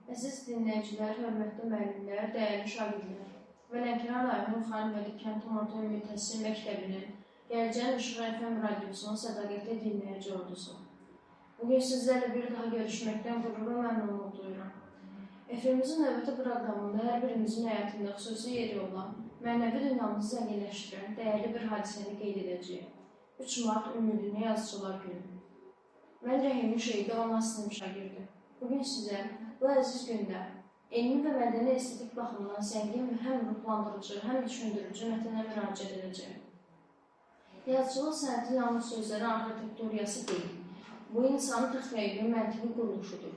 Əziz dinləyicilər, hörmətli müəllimlər, dəyərli şagirdlər. Mən Lənkəran rayonu Xanəmmədi kənd Orta Ümumi Təhsil Məktəbinin Gələcəyin İşığı FM radiosunun sədaqətli dinləyici ordusu. Bugün sizlərlə bir daha görüşməkdən qürur və məmnunluq duyuram. Efirimizin növbəti proqramında hər birimizin həyatında xüsusi yeri olan, mənəvi dünyamızı zənginləşdirən dəyərli bir hadisəni qeyd edəcəyik. 3 Mart Ümumdünya Yazıçılar Günü. Mən Rəhimli Şehidi 10 sinif şagirdi. Bugün sizə bu əziz gündə elmi və mədəni estetik baxımdan zəngin və həm ruhlandırıcı, həm düşündürücü mətnə müraciət edəcəyəm. Yazıçılıq sənəti yalnız sözlərin arxitekturiyası deyil. Bu, insanın təxəyyülün məntiqi quruluşudur.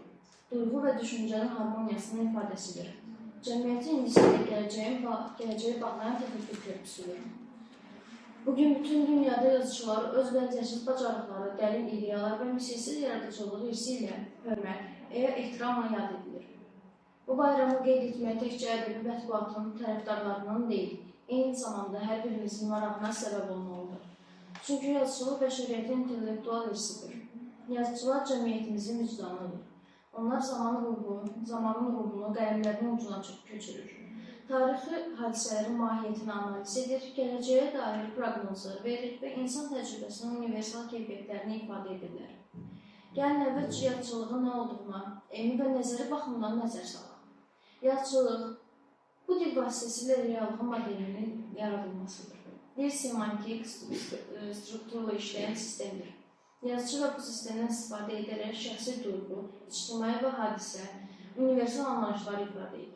Duyğu və düşüncənin harmoniyasının ifadəsidir. Cəmiyyətin indisi ilə gələcəyi bağlayan təfəkkür körpüsüdür. Bugün bütün dünyada yazıçılar öz bənzərsiz bacarıqları, dərin ideyalar və misilsiz yaradıcılığı irsi ilə hörmət, ehtiramla yad edilir. Bu bayramı qeyd etmək təkcə ədəbi mətbuatın tərəfdarlarının deyil, eyni zamanda hər birimizin marağına səbəb olmalıdır. Çünki yazıçılıq bəşəriyyətin intellektual irsidir. Yazıçılar cəmiyyətimizin vicdanıdır. Onlar zamanın ruhunu qələmlərinin ucuna köçürür. Tarixi hadisələrin mahiyyətini analiz edir, gələcəyə dair proqnozlar verir və insan təcrübəsinin universal keyfiyyətlərini ifadə edirlər. Gəlin əvvəlcə yazıçılığın nə olduğuna, elmi və nəzəri baxımdan nəzər salaq. Yazıçılıq, bu dil vasitəsilə reallığın modelinin yaradılmasıdır. Dil semantik, strukturla işləyən sistemdir. Yazıçı da bu sistemdən istifadə edərək şəxsi duyğu, ictimai və hadisə, universal anlayışlar ifadə edir.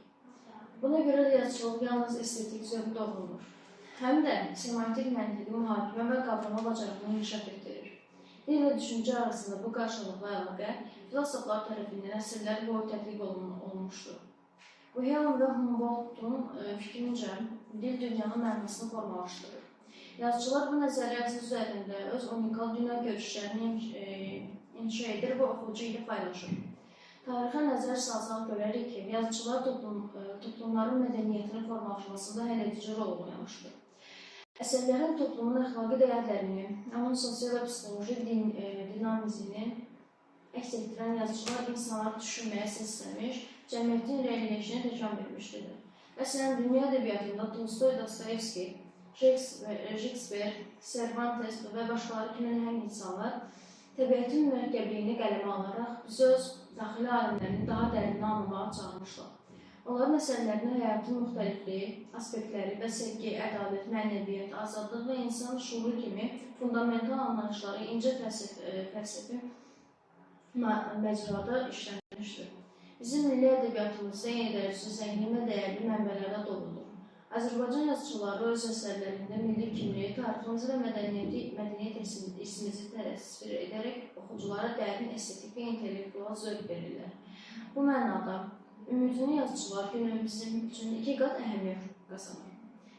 Buna görə də yazıçılıq yalnız estetik zövq doğrulur. Həm də semantik məntiqi mühakimə və qavrama bacarığını inkişaf etdirir. Dil və düşüncə arasında bu qarşılıqlı əlaqə filosoflar tərəfindən əsrlər boyu tədqiq olunmuşdur. Wilhelm və Humboldtun fikrincə, dil dünyanın mənasını formalaşdırır. Yazıçılar bu nəzəriyyəsi üzərində öz unikal dünya görüşlərini inşa edir və oxucu ilə paylaşır. Tarixə nəzər salsaq görərik ki, yazıçılar toplumların mədəniyyətinin formalaşmasında həlledici rol oynamışdır. Əsərlərin toplumun əxlaqi dəyərlərini, onun sosial və psixoloji dinamizmini əks etdirən yazıçılar insanları düşünməyə səsləmiş, cəmiyyətin irəliləyişinə təkan vermişdir. Məsələn, dünya ədəbiyyatında Tolstoy, Dostoyevski, Shakespeare, Cervantes və başqaları kimi nəhəng insanlar təbiətin mürəkkəbliyini qələmə alaraq bizi öz daxili aləmlərini daha dərindən anlamağa çağırmışlar. Onların əsərlərində həyatın müxtəlifliyi, aspektləri və sevgi, ədalət, mənəviyyət, azadlıq və insan şuuru kimi fundamental anlayışları incə fəlsəfi məcrada işlənmişdir. Bizim milli ədəbiyyatımızda eyni dərəcədə zəngin və dəyərli mənbələrlə doludur. Azərbaycan yazıçıları öz əsərlərində milli kimliyi, tariximizi və mədəniyyət irsimizi təsvir edərək oxuculara dərin estetik və intellektual zövq verirlər. Bu mənada Ümumdünya Yazıçılar Günü bizim üçün iki qat əhəmiyyət qazanır.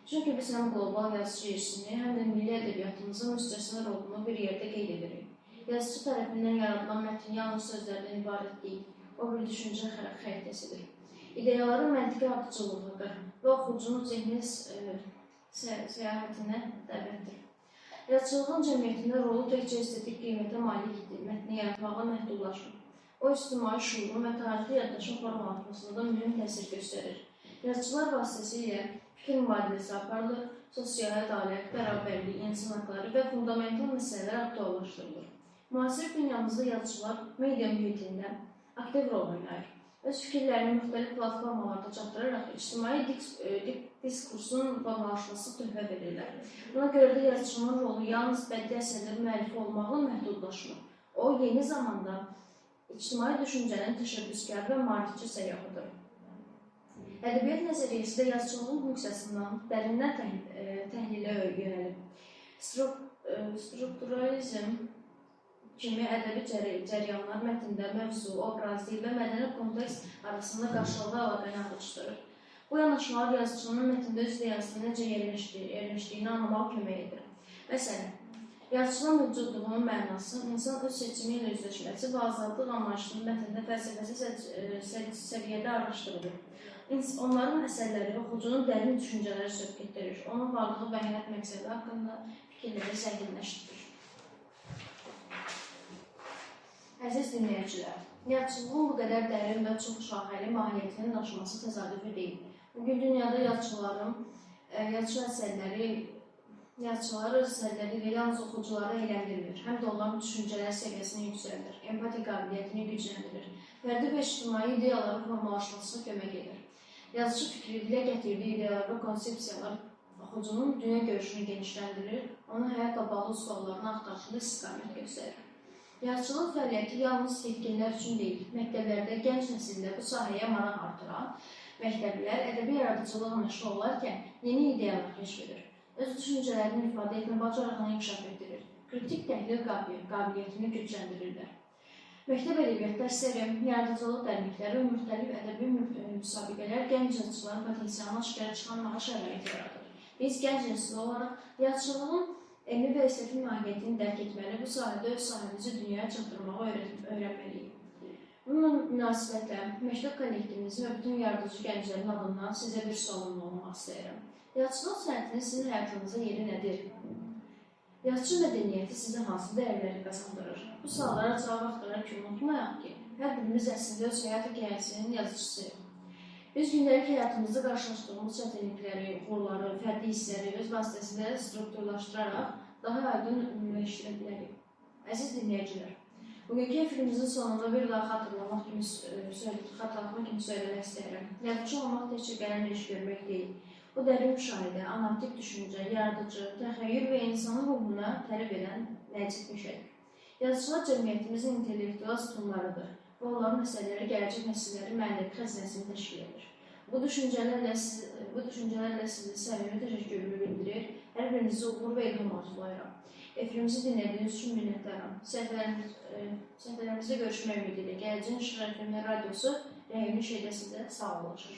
Çünki biz həm qlobal yazıçı irsini, həm də milli ədəbiyyatımızın müstəsna rolunu bir yerdə qeyd edirik. Yazıçı tərəfindən yaradılan mətn yalnız sözlərdən ibarət deyil, o bir düşüncə xəritəsidir. İdeyaların məntiqi ardıcıllığıdır və oxucunun zehni səyahətinə dəvətdir. Yazıçılığın cəmiyyətində rolu təkcə estetik qiymətə malik mətni yaratmaqla məhdudlaşmır. O, ictimai şuurun və tarixi yaddaşın formalaşmasında da mühüm təsir göstərir. Yazıçılar vasitəsilə fikir mübadiləsi aparılır, sosial ədalət, bərabərlik, insan haqları və fundamental məsələlər aktuallaşdırılır. Müasir dünyamızda yazıçılar media mühitində aktiv rol oynayır. Öz fikirlərini müxtəlif platformalarda çatdıraraq ictimai diskursun formalaşması töhfə verirlər. Buna görə də yazıçının rolu yalnız bədii əsərlər müəllifi olmaqla məhdudlaşmır. O, yeni zamanda ictimai düşüncənin təşəbbüskarı və maarifçi səyyahıdır. Ədəbiyyat nəzəriyyəsi də yazıçılığın funksiyasından dərindən təhlilə yönəlib. Strukturalizm kimi ədəbi cəryanlar mətndə mövzu, obraz, dil və mədəni kontekst arasında qarşılıqlı əlaqəni araşdırır. Bu yanaşmalar yazıçının mətndə öz ideyasını necə yerləşdiyini anlamağa kömək edir. Məsələn, yazıçının mövcudluğunun mənası, insan öz seçimi ilə üzləşməsi və azadlıq anlayışının mətndə fəlsəfəsi səviyyədə araşdırılır. Onların əsərləri oxucunun dərin düşüncələri sövq etdirir, onun varlığı və həyat məqsədi haqqında fikirləri zənginləşdirir. Əziz dinləyicilər, Yazıçılığın bu qədər dərin və çox şaxəli mahiyyətinin daşıması təsadüfi deyil. Bugün dünyada yazıçıların yazıçı əsərləri yazıçılar öz əsərləri ilə yalnız oxucuları əyləndirmir, həm də onların düşüncələr səviyyəsini yüksəldir, empatiya qabiliyyətini gücləndirir, fərdi və ictimai ideyaların formalaşmasına kömək edir. Yazıçı fikri dilə gətirdiyi ideyalar və konsepsiyalar oxucunun dünya görüşünü genişləndirir, onun həyatla bağlı suallarını axtarışında istiqamət göstərir. Yazıçılıq fəaliyyəti yalnız yetkinlər üçün deyil, məktəblərdə gənc nəsildə bu sahəyə maraq artıran məktəblilər ədəbi yaradıcılıqla məşğul olarkən yeni ideyalar kəşf edir. Öz düşüncələrini ifadə etmə bacarığını inkişaf etdirir. Kritik təhlil qabiliyyətini gücləndirirlər. Məktəb ədəbiyyat dərsləri, yaradıcılıq dərnəkləri və müxtəlif ədəbi müsabiqələr gənc yazıçıların potensialını aşkara çıxarmağa şərait yaradır. Biz gənc nəsil olaraq yazıçılığın elmi və estetik mahiyyətini dərk etməli, bu sahədə öz sahəmizi dünyaya çatdırmağı öyrənməliyik. Bu münasibətlə məktəb kollektivimizin və bütün yaradıcı gənclərin adından sizə bir sualım olmaq istəyirəm. Yazıçılıq sənətinin sizin həyatınızda yeri nədir? Yazıçı mədəniyyəti sizə hansı dəyərləri qazandırır? Bu suallara cavab axtararkən unutmayaq ki, hər birimiz əslində öz həyat hekayəsinin yazıçısıyıq. Biz gündəlik həyatımızda qarşılaşdığımız çətinlikləri, uğurları, fərdi hissləri öz vasitəsilə strukturlaşdıraraq daha aydın ümumiləşdirə bilərik. Əziz dinləyicilər, bugünkü efirimizin sonunda bir daha xatırlatmaq kimi söyləmək istəyirəm. Yazıçı olmaq təkcə qələmlə iş görmək deyil. Bu dərin müşahidə, analitik düşüncə, yaradıcı, təxəyyül və insanın ruhuna tələb edən nəcib peşədir. Yazıçılar cəmiyyətimizin intellektual sütunlarıdır və onların əsərləri gələcək nəsillərin mənəvi xəzinəsini təşkil edir. Bu düşüncələrlə sizə səmimi təşəkkürümü bildirir, hər birinizə uğur və ilham arzulayıram. Efirimizi dinlədiyiniz üçün minnətdaram. Səhifələrimizdə görüşmək ümidi ilə Gələcəyin İşığı FM radiosu Rəhimli Şeydə sizə sağollaşır.